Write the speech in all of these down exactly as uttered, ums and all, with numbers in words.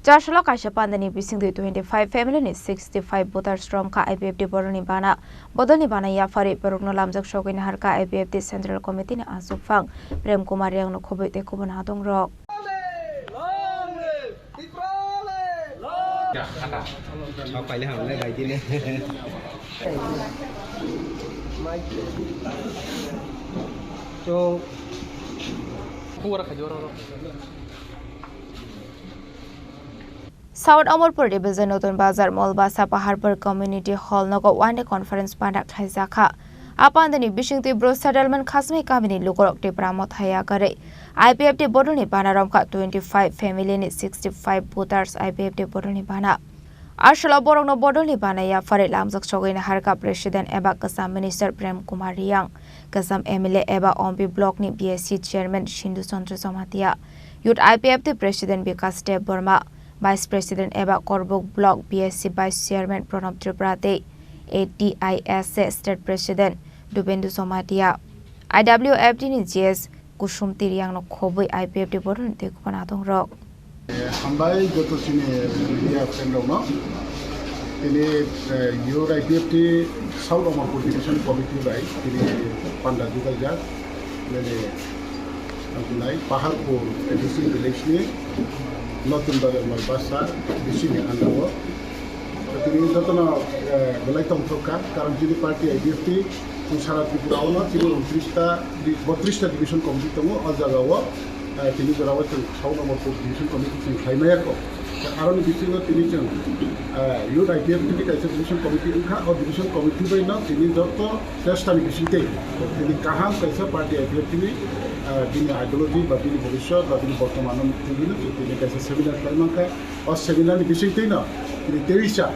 Chasalo kaisa pandani bisingtwi twenty five family ni sixty five voters romkha I P F T bodolni bana. Bodolni bana yapharwi borokno lamjak sogwi naharkha I P F T Central Committee ni achukphang Prem Kumar Reang no khobwi tei kubun adongrok. South Amarpur Division Notun Bazar Molbasa Paharpur Community Hall nogo one day conference panda khlaijakha. A pandani bisingtwi Bru settlement Khasmai kamini lukurok Tipra mothaya kwrwi I P F T bodolni bana romkha twenty five family ni sixty five voters I P F T bodolni bana. Aswkla borokno bodolni bana yapharwi lamjak sogwi naharkha President eba Kwcham Minister Prem Kumar Reang, Kwcham M L A eba Ompi Block ni B S C Chairman Sindhu Chandra Jamatia, Youth I P F T President Bikas Debbarma, Vice President eba Korbuk Block B S C Vice Chairman Pranab Tripura tei A T I S A State President Dubendu Jamatia, I W F T ni G S Kusum Tiriang no khobwi I P F T bodolni tei kubun adongrok. Hambai joto chini media friend rokno. Tini, eh, Youth I P F T South Amarpur Division Committee bai tini panda judaijak. Nini, ang tunai Paharpur A D C village ni Notun Bazar Molbasa D C ni under o. Tini jotono, eh, belai tongthok kha, karon chini party I P F T, chwng sara Tripura o no chini untris ta, botris ta division committee tongo, o jaga o, eh, tini jora o chwng South Amarpur division committee chwng khlai maya kho. Aroni bisingo tini chwng, eh, Youth I P F T ni kaisa division committee wngkha, o division committee bai no tini joto chesta ni bisingtwi tini kaham kaisa party I P F T ni, eh, bini ideology ba bini bhobishyot ba bini bortoman no tini, tini kaisa seminar khlai mankha. O seminar ni bisingtwi no tini teisa,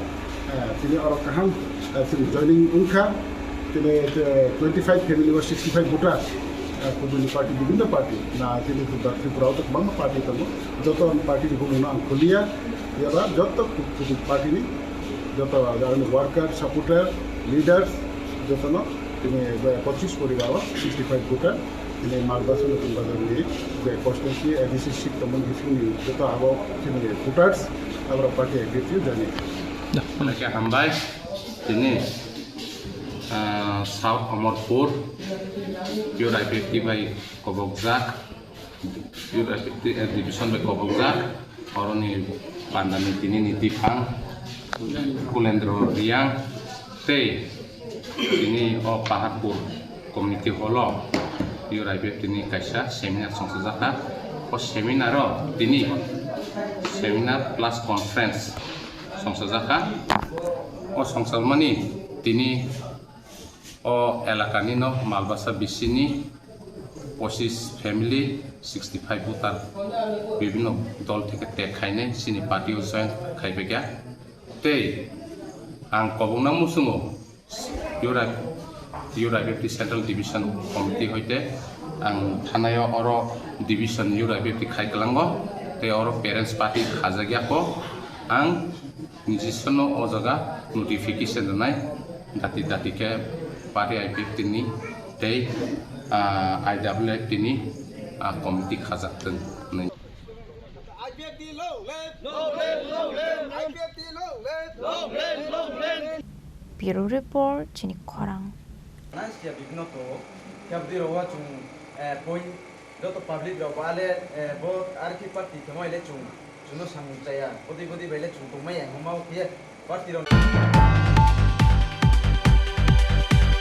eh, tini oro kaham, eh, tini joining wngkha. Tini, eh, twenty five family o sixty five voter, eh, kubuni party, bibhinno party. Na tini Tripura o to kwbangma party tongo. Joto party ni bumung no ang khuliya. Eba joto kubuni party ni, joto aroni worker, supporter, leaders, joto no tini, eh, pochis poribar o sixty five voter. Tini Malbasa Notun Bazar ni je constituency A D C seat tongmani bisingni joto abo chini voters, aboro party I P F T joining. Haike hambai, tini, ah, South Amarpur, Youth I P F T bai kobokjak, Youth I P F T, eh, division bai kobokjak, oroni pandani tini ni tiphang, Kulendro Reang, tei tini o Paharpur Community Hall o Youth I P F T ni kaisa seminar songchajakha. O seminar o tini seminar plus conference songchajakha. O songchalmani tini o elakani no Malbasa bisini pochis family, sixty five voter bibhinno dol theke tek khainai chini party o join khaibaikha. Tei ang kobokna muchungo Youth I P F T Central Division Committee hoite ang thanai o oro division Youth I P F T khai kwlango tei oro parents party khajak ya kho. Ang nijiswano o jaga notification rwnai dati dati khe party I P F T ni tei, ah, I W F T ni, ah, committee khajak thung hwnwi. I P F T long live! Long live, long live! I P F T long live! Long live, long live! Bureau Report, chini khorang. Nang siya bibino to, kya budi rawa chung, eh, point, joto public rok ba ale, eh, bo R P party kemo ile chung, chungno samung chaya, bodi bodi ba ile chung tongmaya, homa o khiye, party rok.